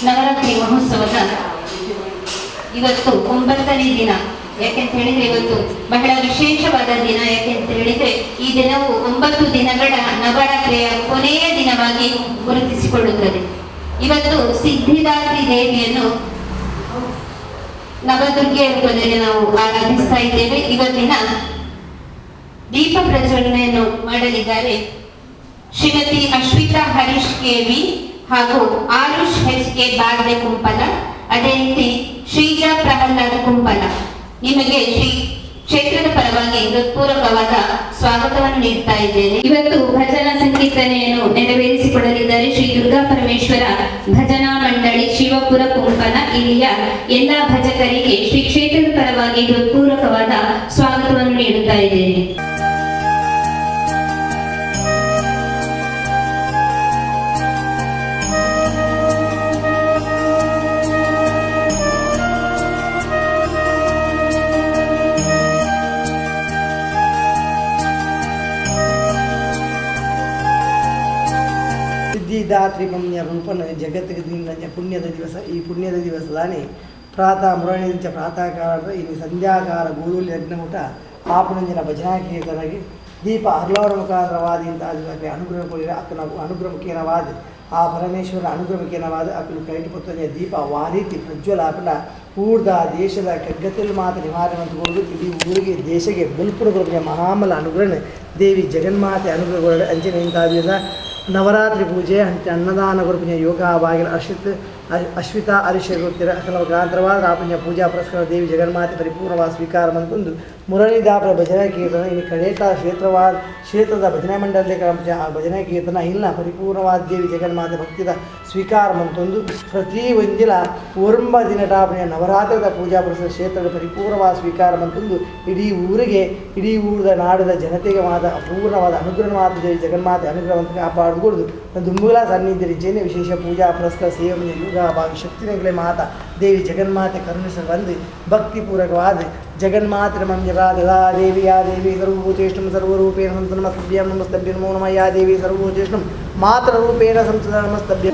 Navratri ಮಹೋತ್ಸವದ ಇವತ್ತು 9ನೇ ದಿನ. ಯಾಕೆಂತ ಹೇಳಿದ್ರೆ ಇವತ್ತು ಬಹಳ ವಿಶೇಷವಾದ ದಿನ. ಯಾಕೆಂತ ಹೇಳಿದ್ರೆ ಈ ದಿನವು 9 ದಿನಗಳ ನವರಾತ್ರಿಯ ಕೊನೆಯ ದಿನವಾಗಿ ಗುರುತಿಸಿಕೊಳ್ಳುತ್ತದೆ. ಇವತ್ತು ಸಿದ್ಧಿದಾತ್ರಿ ದೇವಿಯನ್ನು ನವದುರ್ಗೆಯ ರೂಪದಲ್ಲಿ ನಾವು ಆರಾಧಿಸ್ತಾ ಇದ್ದೇವೆ. ಇವತ್ತಿನ ದೀಪ ಪ್ರಜ್ವಲನೆಯನ್ನು ಮಾಡಲಿದ್ದಾರೆ ಶ್ರೀಮತಿ ಅಶ್ವಿತಾ ಹರೀಶ್ ಕೆವಿ ಹಾಗೂ ಆರುಷ್ ಎಚ್ ಕೆ ಬಾರ್ದೆ ಕುಂಪಲ, ಅದೇ ರೀತಿ ಶ್ರೀಜಾ ಪ್ರಹ್ಲಾದ್ ಕುಂಪಲ. ನಿಮಗೆ ಶ್ರೀ ಕ್ಷೇತ್ರದ ಪರವಾಗಿ ಹೃತ್ಪೂರ್ವಕವಾದ ಸ್ವಾಗತವನ್ನು ನೀಡ್ತಾ ಇದ್ದೇನೆ. ಇವತ್ತು ಭಜನಾ ಸಂಕೀರ್ತನೆಯನ್ನು ನೆರವೇರಿಸಿಕೊಡಲಿದ್ದಾರೆ ಶ್ರೀ ದುರ್ಗಾ ಪರಮೇಶ್ವರ ಭಜನಾ ಮಂಡಳಿ ಶಿವಪುರ ಕುಂಪಲ. ಇಲ್ಲಿಯ ಎಲ್ಲಾ ಭಜಕರಿಗೆ ಶ್ರೀ ಕ್ಷೇತ್ರದ ಪರವಾಗಿ ಹೃತ್ಪೂರ್ವಕವಾದ ಸ್ವಾಗತವನ್ನು ನೀಡುತ್ತಾ ಇದ್ದೇನೆ. ಸಿದ್ಧಿದಾತ್ರಿ ಪುಣ್ಯ ರೂಪನ ಜಗತ್ತಿಗೆ ದಿನ ಪುಣ್ಯದ ದಿವಸ. ಈ ಪುಣ್ಯದ ದಿವಸದಾನೆ ಪ್ರಾತಃ ಮುರಣಿಂಚ ಪ್ರಾತಃ ಕಾಲದ ಇಲ್ಲಿ ಸಂಧ್ಯಾಕಾಲ ಗೋಧೂಲಿ ಯಜ್ಞಮೂಟ ಆಪುಣಂಜನ ಭಜನಾ ಕೀರ್ತನಗೆ ದೀಪ ಅರ್ಲವರ ಮುಖಾಂತರವಾದಿ ಅನುಗ್ರಹ ಕೊಡಿರ ಅಕ್ಕನ ಅನುಗ್ರಹಮುಖೇನವಾದ ಆ ಪರಮೇಶ್ವರ ಅನುಗ್ರಹಮುಖೇನವಾದ ಅಕ್ಕಲು ಕೈಟು ಪುತ್ತಂಜ ದೀಪ ವಾರೀತಿ ಪ್ರಜ್ವಲ ಆಪಣ ಊರ್ದ ದೇಶದ ಕಗ್ಗತಿಲ್ ಮಾತು ನಿವಾರಣೆ ಮಂತ್ಕೊಂಡು ಇಡೀ ಊರಿಗೆ ದೇಶಕ್ಕೆ ಬಲ್ಪುಣ ಕೊರಪಿನ ಮಹಾಮಲ ಅನುಗ್ರಹ ದೇವಿ ಜಗನ್ಮಾತೆ ಅನುಗ್ರಹ ಅಂಚಿನ ಇಂಥ ದಿವಸ ನವರಾತ್ರಿ ಪೂಜೆ ಅಂತೆ ಅನ್ನದಾನ ಗುರುಪಿನ ಯೋಗ ಬಾಗಿಲ ಅಶ್ವಿತ್ ಅಶ್ವಿತಾ ಅರಿಷ ಗೊತ್ತಿರ ಅಕಲ ಮುಖಾಂತರವಾದ ಆಪುಣ್ಯ ಪೂಜಾ ಪುರಸ್ಕಾರ ದೇವಿ ಜಗನ್ಮಾತೆ ಪರಿಪೂರ್ಣವಾದ ಸ್ವೀಕಾರ ಮಂತೊಂದು ಮುರಳೀದಾಪರ ಭಜನಾ ಕೀರ್ತನ ಇನ್ನು ಕಡೇಟ ಕ್ಷೇತ್ರವಾದ ಕ್ಷೇತ್ರದ ಭಜನಾ ಮಂಡಲದ ಆ ಭಜನಾ ಕೀರ್ತನ ಇಲ್ಲ ಪರಿಪೂರ್ಣವಾದ ದೇವಿ ಜಗನ್ಮಾತೆ ಭಕ್ತಿದ ಸ್ವೀಕಾರ ಮಂತೊಂದು ಪ್ರತಿ ಒಂದಿನ ಒರಂಬ ದಿನಟಾಪುಣ್ಯ ನವರಾತ್ರದ ಪೂಜಾ ಪುರಸ್ಕಾರ ಕ್ಷೇತ್ರದ ಪರಿಪೂರ್ಣವಾದ ಸ್ವೀಕಾರ ಮಂತೊಂದು ಇಡೀ ಊರಿಗೆ ಇಡೀ ಊರದ ನಾಡದ ಜನತೆಗೆ ಮಾತ ಅಪೂರ್ಣವಾದ ಅನುಗ್ರಹ ಮಾತು ದೇವಿ ಜಗನ್ಮಾತೆ ಅನುಗ್ರಹವಂತ ಕಾಪಾಡಿಕೊಡುದು ದುಂಬುಗಳ ಸಾನ್ನಿಧ್ಯ ರೀತಿಯಲ್ಲಿ ವಿಶೇಷ ಪೂಜಾ ಪುರಸ್ಕಾರ ಸೇವೆ ಯೋಗ ಭಾವಿ ಶಕ್ತಿನಗಳೇ ಮಾತಾ ದೇವಿ ಜಗನ್ಮಾತೆ ಕರುಣಿಸ ಬಂದು ಭಕ್ತಿಪೂರ್ವಕವಾದ ಜಗನ್ಮಾತೆ ಮಂಜರಾಧಾ ದೇವಿ ಯಾ ದೇವಿ ಸರ್ವಭೂತೇಷ್ಣಂ ಸರ್ವರೂಪೇಣ ಸಂತ ನಮಸ್ತಭ್ಯಂ ನಮಸ್ತಭ್ಯ ನಮೋ ನಮಃ ಯಾ ದೇವಿ ಸರ್ವಭೂತೇಷ್ಣಂ ಮಾತೃರೂಪೇಣ ಸಂತ ನಮಸ್ತಭ್ಯ.